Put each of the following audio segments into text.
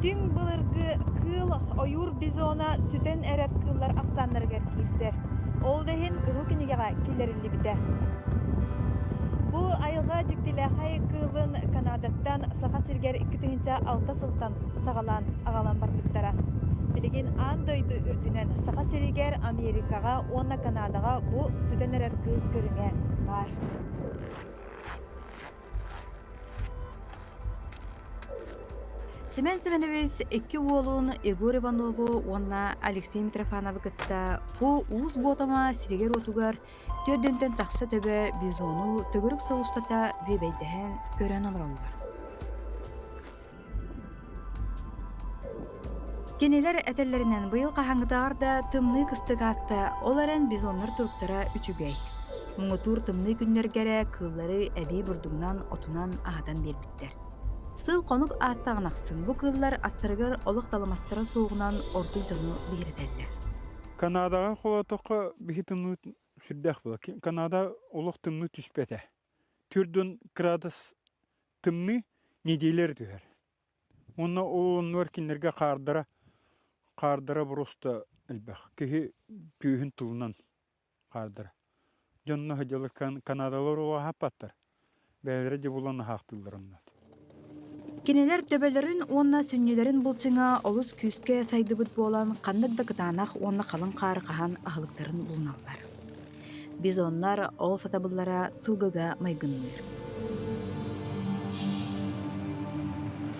Түҥ былыргы кыыл ойуур бизона сүтэн эрэр кыыллар ахсааннарыгар киирсэр. Ол да иһин Кыһыл кинигэҕэ киллэриллибитэ. Бу айылҕа дьиктилээхэй кыылын Канадаттан Саха сиригэр 2006 сылтан саҕалаан аҕалан барбыттара. Билигин аан дойду үрдүнэн Саха сиригэр, Америкаҕа уонна Канадаҕа бу сүтэн эрэр кыыл көрүҥэ баар. Семен Семенович икки уолун Егор Иванову уонна Алексей Митрофановы кытта бу Уус Буотама сиригэр-уотугар төрдүнтэн тахса төбө бизону төгүрүк сыл устата бүөбэйдэһэн көрөн олороллор. Кинилэр этэллэринэн быйыл хаһааҥҥытааҕар да тымныы кыстык ааста, ол эрэн бизоннар туруктара үчүгэй. Муҥутуур тымныы күннэргэ эрэ кыыллары эбии бурдугунан, отунан аһатан биэрбиттэр. Сыл-хонук аастаҕын ахсын бу кыыллар астарыгар олох талымастара суоҕунан ордук дьону биһирэтэллэр. Канадаҕа холоотоххо биһи тымныы сүрдээх буолар. Канада олох тымныы түспэтэ. Төрдүн кыраадыс тымныы неделялар түһэр. Уонна ол оннугар кинилэргэ хаардара хаардара просто элбэх. Киһи түөһүн тылынан хаардара. Дьонно сылдьаллар Канадалар ол аһаппаттар. Бэйэлэрэ дьэ булан аһаахтыыллар онно. Кинилэр төбөлөрүн уонна сүнньүлэрин былчыҥа олус күүскэ сайдыбыт буолан, ханнык да кытаанах уонна халыҥ хаары хаһан аһылыктарын булуналлар. Бизоннар ол сатабыллара сылгыга майгынныыр.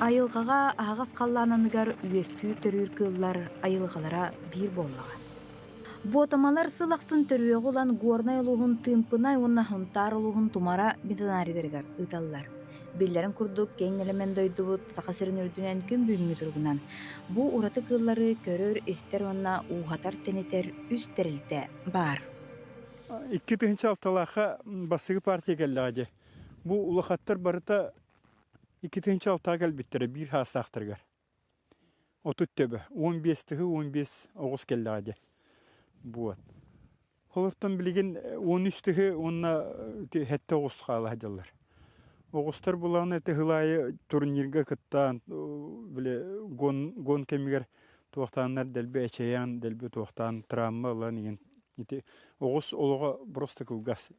Айылҕаҕа аһаҕас халлаан анныгар үөскүүр-төрүүр кыыллар айылҕалара биир буоллаҕа. Буотамалар сыл ахсын төрүөҕү ылан Горнай улууһун Тыымпынай уонна Сунтаар улууһун Тумара ветеринарийдарыгар ыыталлар. Биллэрин курдук, киэҥ нэлэмэн дойдубут Саха сирин үрдүнэн күн бүгүҥҥү туругунан бу ураты кыыллары көрөр-истэр уонна ууһатар-тэнитэр үс тэрилтэ баар. 2006-лаахха бастакы партия кэллэҕэ дии. Бу улахаттар барыта 2006-ҕа кэлбиттэрэ биир саастаахтарыгар. 30 төбө, 15 тыһы, 15 оҕус кэллэҕэ дии. Вот. Олортон билигин 13 тыһы уонна сэттэ оҕус хаала сылдьаллар. Оҕустар булаҕына тыһыл аайы турнирга кыттаан, били гон, гон кэмигэр туохтааннар дэлби эчэйэн, дэлби туохтаан травма ылан иһин ити оҕус олоҕо просто кылгас.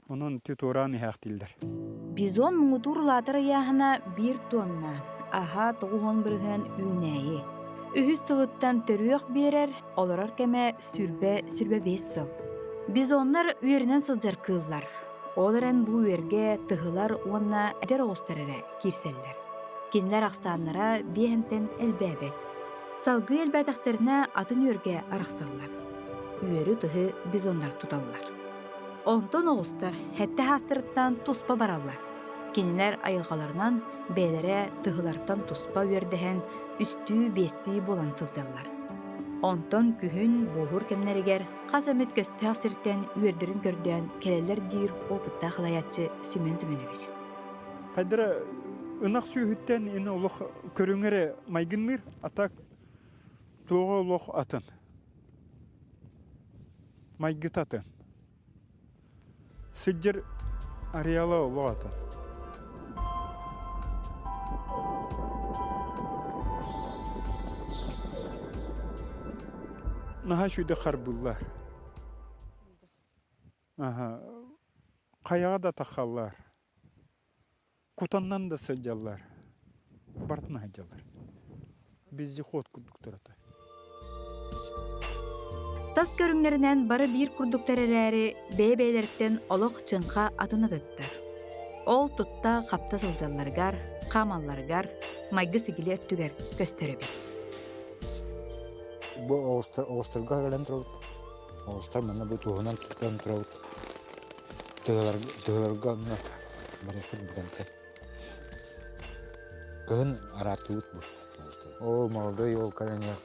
Онон ити туораан иһээхтииллэр. Бизон муҥутуур улаатар ыйааһына биир туонна, аһа 90% үүнээйи. Үһүс сылыттан төрүөх биэрэр, олорор кэмэ 20-25 сыл. Бизоннар үөрүнэн сылдьар кыыллар. Ол эрэн бу үөргэ тыһылар уонна эдэр оҕустар эрэ киирсэллэр. Кинилэр ахсааннара биэһэнтэн элбээбэт. Салгыы элбээтэхтэринэ атын үөргэ арахсаллар. Үөрү-тыһы бизоннар туталлар. Онтон оҕустар сэттэ саастарыттан туспа бараллар. Кинилэр айылҕаларынан бэйэлэрэ тыһылартан туспа үөрдэһэн үстүү-биэстии буолан сылдьаллар. Онтон күһүн буоһуур кэмнэригэр хас эмит көстөөх сиртэн үөрдэрин көрдөөн кэлэллэр диир опыттаах салайааччы Семен Семенович. Хайдара ынах сүөһүттэн ини олох көрүҥэ эрэ майгынныыр, а так туоҕа олох атын. Майгыта атын. Сылдьар ареала олох атын. Наһаа үчүгэй харбыыллар. Аһа, хайаҕа да тахаллар. Кутаннан да сылдьаллар. Барытын сылдьаллар. Вездеход курдуктар ата. Тас көрүҥнэринэн бары биир курдуктар эрээри, бэйэ-бэйэлэриттэн олох чыҥха атын атыттар. Ол тутта-хапта сылдьалларыгар, хаамалларыгар, майгы-сигили өттүгэр көстөр эбит. Бу оҕустарга кэлэн турабыт. Оҕустар манна бу туһунан туттан турабыт. Тыһыларга онно барыахпыт бүгэнтэ. Кыһын арааттыыбыт бу. Оо, молодой елка нет.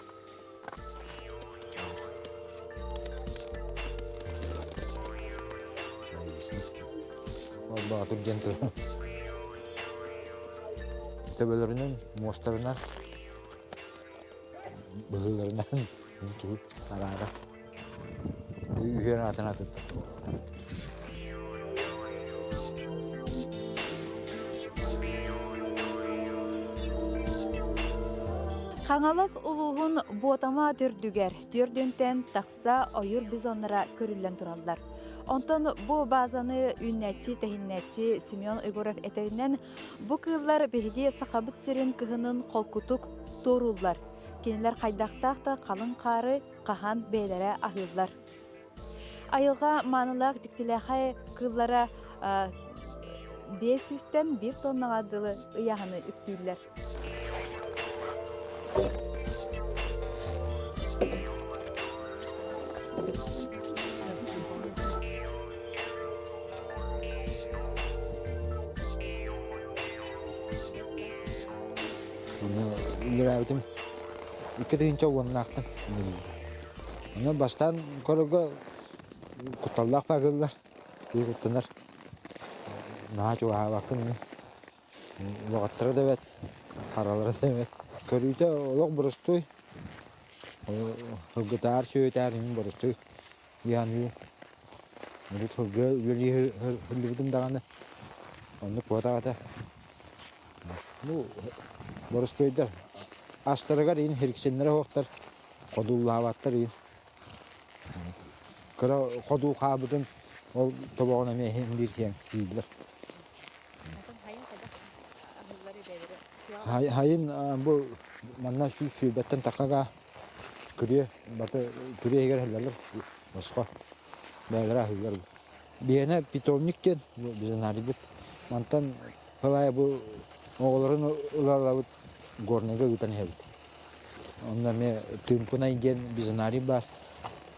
Ол баатыр диэн турар. Төбөлөрүнэн, муостарынан, быһыыларынан киһи араара. Үһүөн аатын атыттар. Хаҥалас улууһун Буотама төрдүгэр түөрдүнтэн тахса ойуур бизоннара көрүллэн тураллар. Онтон бу баазаны үүннээччи-тэһиннээччи Семен Егоров этэринэн, бу кыыллар биһиги Сахабыт сирин кыһынын холкутук туорууллар. Кинилэр хайдахтаах да халыҥ хаары хаһан бэйэлэрэ аһыыллар. Айылҕа маанылаах дьиктилээхэй кыыллара 500-тэн 1 тоннаҕа дылы ыйааһыны үктүүллэр. Онно үлэлээбитим 2010-наахтан Онон бастаан көрөргө кутталлаах баҕыллар, киһи куттанар. Наһаа чугаһаабаккын улаҕаттара да эбэт, харалара да эбэт. Көрүүтэ олох боростуой. Сылгытаар, сүөтээр иһин боростуой иһаныыр. Урут сылгы үлэлии сылдьыбытым даҕаны оннук буотах этэ. Ну, боростуойдар астарыгар иһин һириксэннэрэ суохтар. Ходууллаабаттар иһин. Кыра ходуу хаабытын ол тобоҕун эмиэ иһин биир киэн кииллэр. Хайын бу манна 120-тэн таххага күрүө барыта күрүө иһигэр иһиллэллэр босхо бэйэлэрэ аһыыллар. Биһиэнэ питомник диэн бизонарийбыт. Мантан сыл бу оҕолорун ыла-ылабыт Горнайга ыытан иһэбит. Онно эмиэ Тыымпынай диэн бизонарий баар.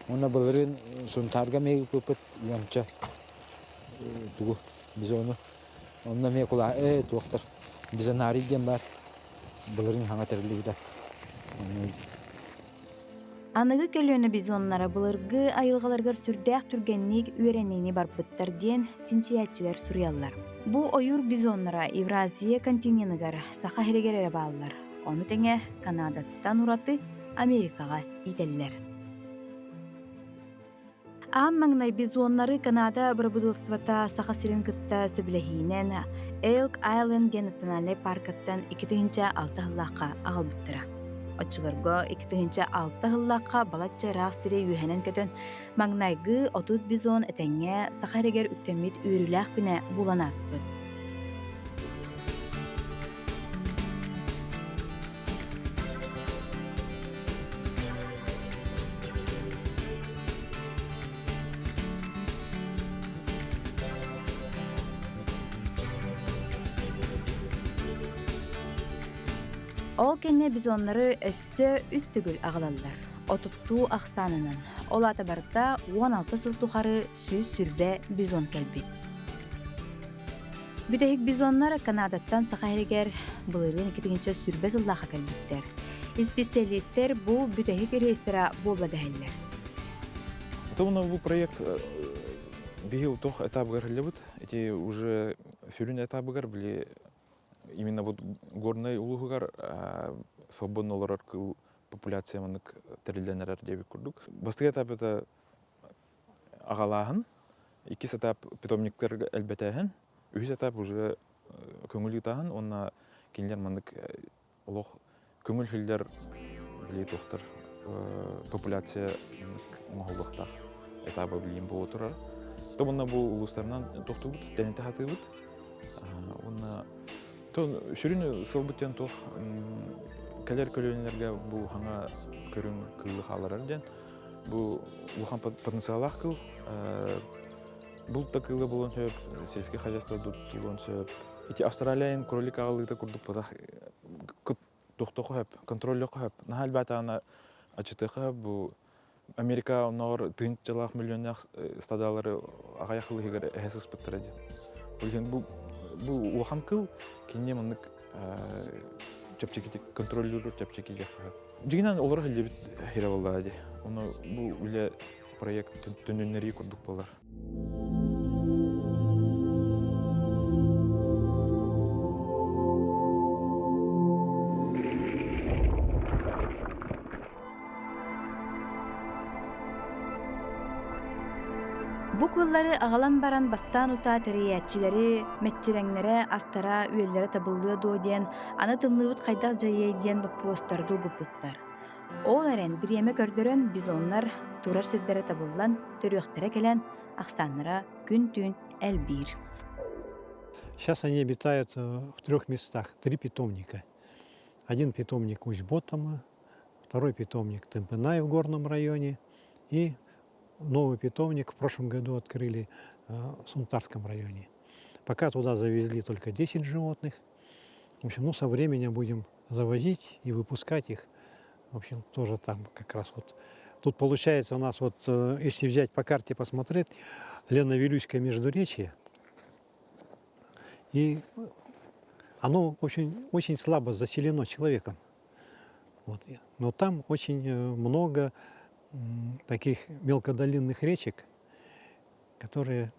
Уонна былырыын Сунтаарга эмиэ ыыппыппыт уонча тугу бизону. Онно эмиэ кулаа ээ туохтар бизонарий диэн баар. Былырыын хаҥа тэриллибитэ. Аныгы көлүөнэ бизоннара былыргы айылҕаларыгар сүрдээх түргэнник үөрэниини барбыттар диэн чинчийээччилэр суруйаллар. Бу ойуур бизоннара Евразия континеныгар Саха сиригэр эрэ бааллар. Ону тэҥэ Канадаттан ураты Америкаҕа иитэллэр. Аан маҥнай бизоннары Канада бырабыыталыстыбата Саха сирин кытта сөбүлэһиинэн Элк Айленд диэн национальнай пааркаттан 2006 сыллаахха аҕалбыттара. Оччолорго 2006 сыллаахха балачча ыраах сири үөһэнэн көтөн, маҥнайгы 30 бизон этэҥҥэ Саха сиригэр үктэммит үөрүүлээх күнэ буолан ааспыт. Ол кэннэ бизоннары өссө үс төгүл аҕалаллар. Отуттуу ахсаанынан. Ол аата барыта 16 сыл тухары 120 бизон кэлбит. Бүтэһик бизоннар Канадаттан Саха сиригэр былырыын 2020 сыллаахха кэлбиттэр. Исписэлиистэр бу бүтэһик реестра буолла дэһэллэр. Потом бу проект биһи туох этабыгар ыллыбыт. Ити уже сүрүн этабыгар били именно вот горнай улууһугар свободно олорор кыл популяция маннык тэриллэн эрэр диэбит курдук. Бастакы этап это аҕалааһын, иккис этап питомниктарга элбэтээһин, үһүс этап уже көҥүл ыытааһын уонна кинилэр маннык олох көҥүл хиллэр били туохтар популяция оҥоһуллуохтаах этаба билиим буола турар. То уонна бу улуустарынан тохтуубут, тэнитэ сатыыбыт. Уонна то сүрүн сылбыт диэн туох кэлэр көлүөнэлэргэ бу хаҥа көрүҥ кыылы хааларар диэн Бу улахан потенциаллаах кыыл. Булт да кыыла буолуон сөп, сельское хозяйство туттулуон сөп. Ити Австралиян кролик аҕалыыта курдук бытах тохтоохо сөп, контроллуохха сөп. Наһаа элбээтаҕына ачытыахха сөп. Бу Америка оннооҕор тыһыынчалаах миллионнаах стадалары аҕыйах сыл иһигэр эһэ сыспыттара диэн. Ол иһин бу бу улахан кыыл кинини маннык чэпчэкитик контроллуур чэпчэки диэххэ сөп. Дьиҥинэн олоро иһиллибит сирэ буоллаҕа дии. Ону бу үлэ проект төнүннэрии курдук буолар. Бу кыыллары аҕалан баран бастаан утаа тэрийээччилэри, мэччирэҥнэрэ, астара, үөллэрэ табыллыа дуо диэн, аны тымныыбыт хайдах дьайыай диэн боппуруостары долгуппуттар. Ол эрэн бириэмэ көрдөрөн бизоннар турар сирдэрэ табыллан, төрүөхтэрэ кэлэн, ахсааннара күн-түүн элбиир. Сейчас они обитают в трех местах, три питомника. Один питомник Усть-Ботома, второй питомник Тымпынай в Горном районе и новый питомник в прошлом году открыли в Сунтарском районе. Пока туда завезли только 10 животных. В общем, ну, со временем будем завозить и выпускать их. В общем, тоже там как раз вот. Тут получается у нас вот, если взять по карте посмотреть, Лено-Вилюйское междуречье, и оно очень, очень слабо заселено человеком. Вот. Но там очень много таких мелкодолинных речек, которые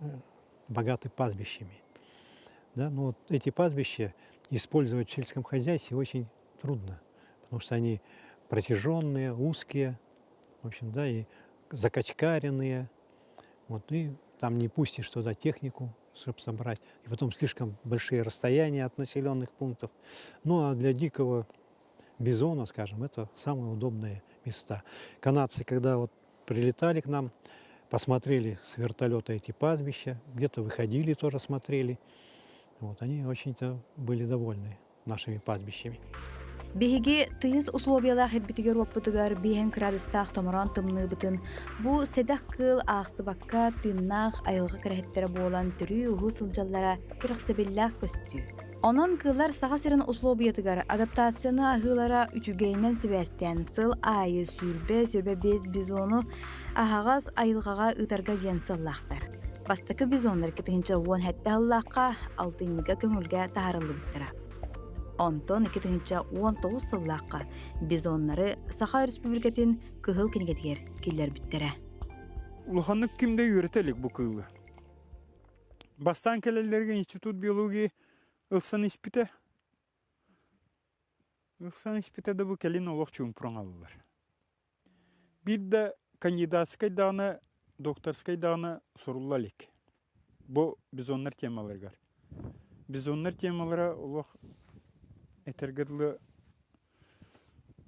богаты пастбищами. Да? Но вот эти пастбища использовать в сельском хозяйстве очень трудно, потому что они протяженные, узкие, в общем, да, и закачкаренные. Вот, и там не пустишь туда технику, чтобы собрать. И потом слишком большие расстояния от населенных пунктов. Ну а для дикого бизона, скажем, это самые удобные места. Канадцы, когда вот прилетали к нам, посмотрели с вертолета эти пастбища, где-то выходили тоже смотрели. Вот, они очень-то были довольны нашими пастбищами. Биһиги тыйыс условиялаах ирбитигэр-уоппутугар биэһэн кыраадыстаах томороон тымныыбытын бу сэдэх кыыл аахсыбакка тыыннаах айылҕа кэрэһиттэрэ буолан төрүү-уһуу сылдьаллара кэрэхсэбиллээх көстүү. Онон кыыллар Саха сирин услуобуйатыгар адаптацияны аһыылара үчүгэйинэн сибээстээн сыл аайы 20-25 бизону аһаҕас айылҕаҕа ыытарга диэн сыаллаахтар. Бастакы бизоннар 2017 сыллаахха алтынньыга көҥүлгэ таһаарыллыбыттара. Онтон 2019 сыллаахха бизоннары Саха Өрөспүүбүлүкэтин Кыһыл кинигэтигэр киллэрбиттэрэ. Улаханнык ким да үөрэтэ илик бу кыылы. Бастаан кэлэллэргэ институт биологии ылсан испитэ. Ылсан испитэ да бу кэлин олох чуумпуран аллар. Биир да кандидатскай даҕаны, докторскай даҕаны сурулла илик. Бу бизоннар темаларыгар. Бизоннар темалара олох этэргэ дылы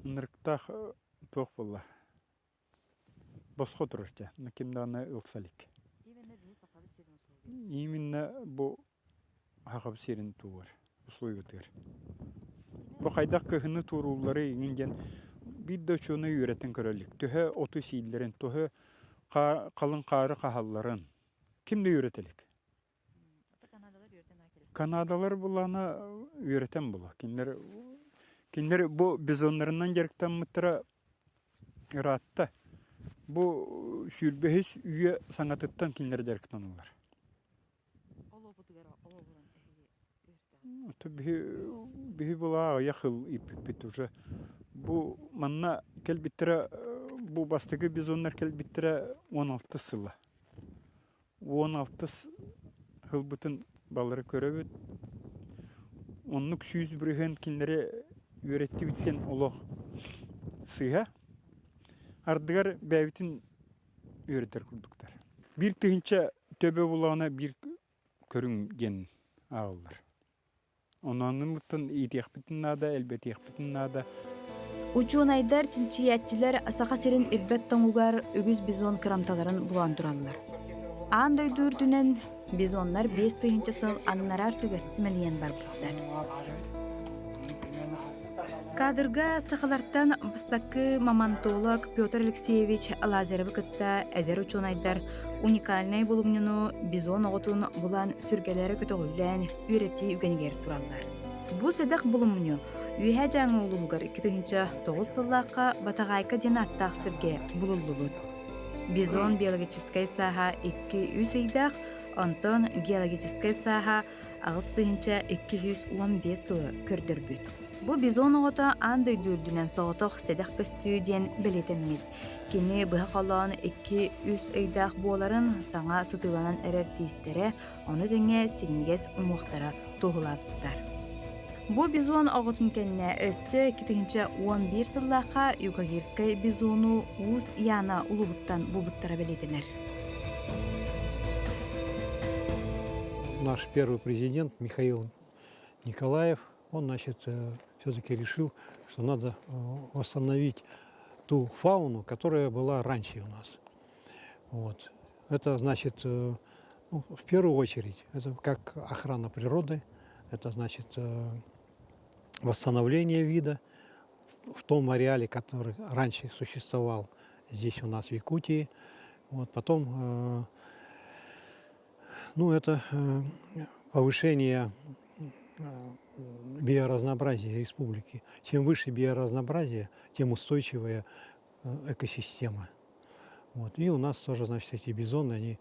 ынырыктаах туох буолла? Босхо турар чэ, ким даҕаны ылса илик. Именно бу Сахабыт сирин тугар, услуйбутугар. Бу хайдах кыһыны туорууллары иҥин диэн биир да учуонай үөрэтэн көрө илик. Төһө оту сииллэрин, төһө халыҥ хаары хаһалларын ким да үөрэтэ илик. Канадалар булана үөрэтэн була. Кинилэр кинилэр бу бизоннарынан дьарыктаммыттара ыраатта. Бу сүүрбэһис үйэ саҥатыттан кинилэр дьарыктаналлар. Биһи булаа аҕыйах ыл ииппиппит уже. Бу манна кэлбиттэрэ бу бастакы бизоннар кэлбиттэрэ 16 сыла. 16 сылбытын балары көрөбүт. Оннук 100% кинилэри үөрэттибиттэн олох сыыһа. Ардыгар бэйэбитин үөрэтэр курдуктар. Биир тыһыынча төбө булаҕына биир көрүҥ диэн ааҕыллар. Онон иитиэхпитин наада, элбэтиэхпитин наада. Учуонайдар, чинчийээччилэр Саха сирин ирбэт тоҥугар үгүс бизон кырамталарын булан тураллар. Аан дойду үрдүнэн бизоннар 5000 сыл аннараа өттүгэр симэлийэн барбыттар. Кадрга сахалартан бастакы мамонтолог Петр Алексеевич Лазаревы кытта эдэр учуонайдар уникальнай булумньуну бизон оҕотун булан сүргэлэрэ көтөҕүллээн үөрэтии үгэнигэр тураллар. Бу сэдэх булумньу Үөһээ Дьааҥы улууһугар 2009 сыллаахха Батаҕаайка диэн ааттаах сиргэ булуллубут. Бизон биологическай сааһа 2-3 ыйдаах, онтон геологическай сааһа 8215 сылы көрдөрбүт. Бу бизон оҕото аан дойду үрдүнэн соҕотох сэдэх көстүү диэн бэлиэтэммит. Кини быһа холоон 2-3 ыйдаах буоларын саҥа сытыыланан эрэр тиистэрэ, ону тэҥэ синньигэс уҥуохтара туоһулаабыттар. Бу бизон оҕотун кэннэ өссө 2011 сыллаахха Юкагирскай бизону Уус Яна улууһуттан булбуттара бэлиэтэнэр. Наш первый президент Михаил Николаев, он, значит, все-таки решил, что надо восстановить ту фауну, которая была раньше у нас. Вот. Это значит, ну, в первую очередь, это как охрана природы, это значит восстановление вида в том ареале, который раньше существовал здесь у нас в Якутии. Вот, потом, ну, это повышение биоразнообразия республики. Чем выше биоразнообразие, тем устойчивее экосистема. Вот. И у нас тоже, значит, эти бизоны, они,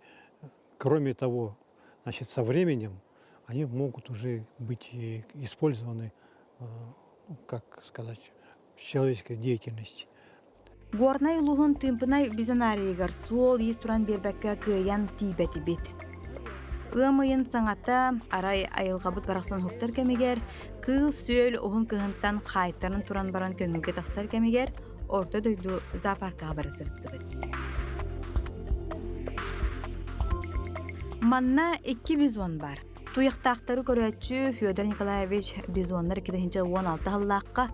кроме того, значит, со временем они могут уже быть использованы, ну, как сказать, в человеческой деятельности. Горнай улууһун Тыымпынай бизонарийыгар суол-иис туран биэрбэккэ кыайан тиийбэтибит. Ыам ыйын саҥата арай айылҕабыт барахсан уһуктар кэмигэр, кыыл-сүөл уһун кыһынтан хаайтаран туран баран көҥүлгэ тахсар кэмигэр Орто дойду зоопаркаҕа бара сырыттыбыт. Манна икки бизон бар. Туйахтаахтары көрөөччү Федор Николаевич бизоннар 2016 сыллаахха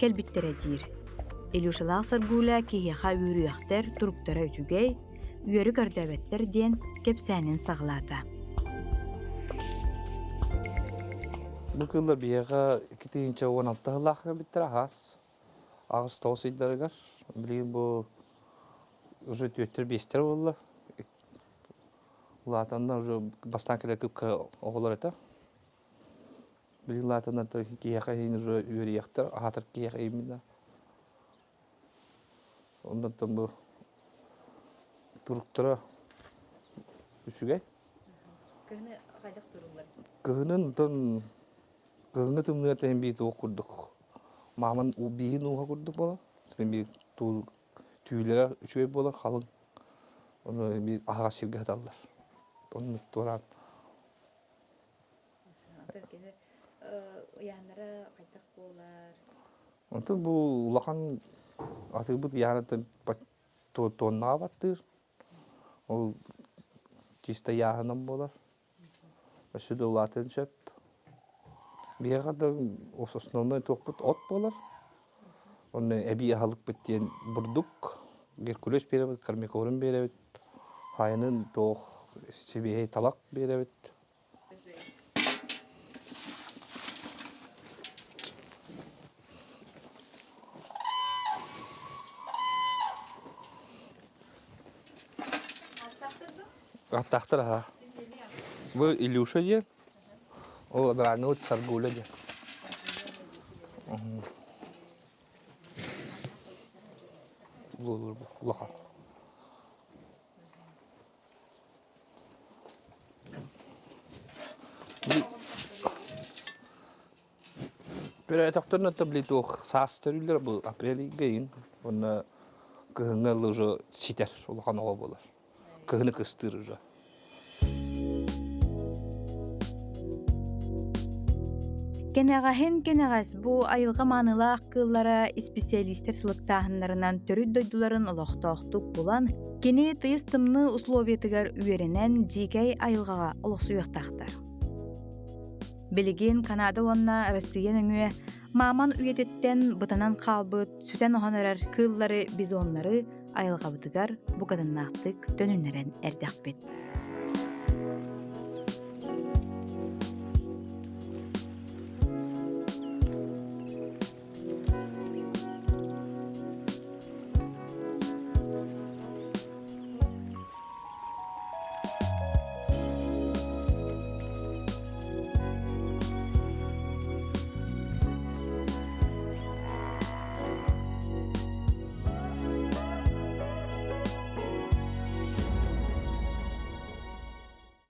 кэлбиттэрэ диир. Илюшалаах Саргуля киһиэхэ үөрүйэхтэр, туруктара үчүгэй, үөрү көрдөөбөттөр диэн кэпсээнин саҕалаата. Бу кыыллар биһиэхэ 2016 сыллаахха кэлбиттэрэ аһаас. 8-9 ыйдарыгар. Билигин бу уже түөртэр-биэстэр буолла. Улаатаннар уже бастаан кэлэр кып-кыра оҕолор этэ. Билигин улаатаннар киһиэхэ иһин уже үөрүйэхтэр, аһатар киһиэхэ именно. Оннуттан бу туруктара үчүгэй. Кыһыны хайдах туруллар? Кыһынын онтон кыһыҥҥы тымныыга тэһин биир туох курдук. Мааман бииһин ууһа курдук буолар. Биир түүлэрэ үчүгэй буолар, халыҥ. Ону биир аһаҕас сиргэ сыталлар. Оннук туораан Кини ыйааннара хайдах буолар? Онтон бу улахан атыырбыт ыйааныттан туоннаҕа баттыыр. Ол чисто ыйааһынан буолар. Өссө да улаатыан сөп. Биһиэхэ да основной туохпут от буолар. Онно эбии аһылыкпыт диэн бурдук, геркулес биэрэбит, кармикорум биэрэбит, хайанын туох сибиэһэй талах биэрэбит. Аттаахтар аһа. Бу Илюша диэн. Ол адараанныбыт Саргуля диэн. Улахан. Төрөөтөхтөрүнэ били туох саас төрүүллэр бу апрель ыйга иһин уонна кыһыҥҥы уже ситэр улахан оҕо буолар. Кыһыны кыстыыр уже. Кэнэҕэһин кэнэҕэс бу айылҕа маанылаах кыыллара исписэлиистэр сылыктааһыннарынан төрүт дойдуларын олохтоохтук булан, кини тыйыс тымныы условиятыгар үөрэнэн дьиикэй айылҕаҕа олохсуйуохтаахтар. Билигин Канада уонна Россия нөҥүө мааман үйэтиттэн бытанан хаалбыт сүтэн-оһон эрэр кыыллары, бизоннары айылҕабытыгар букатыннаахтык төнүннэрэн эрдэхпит.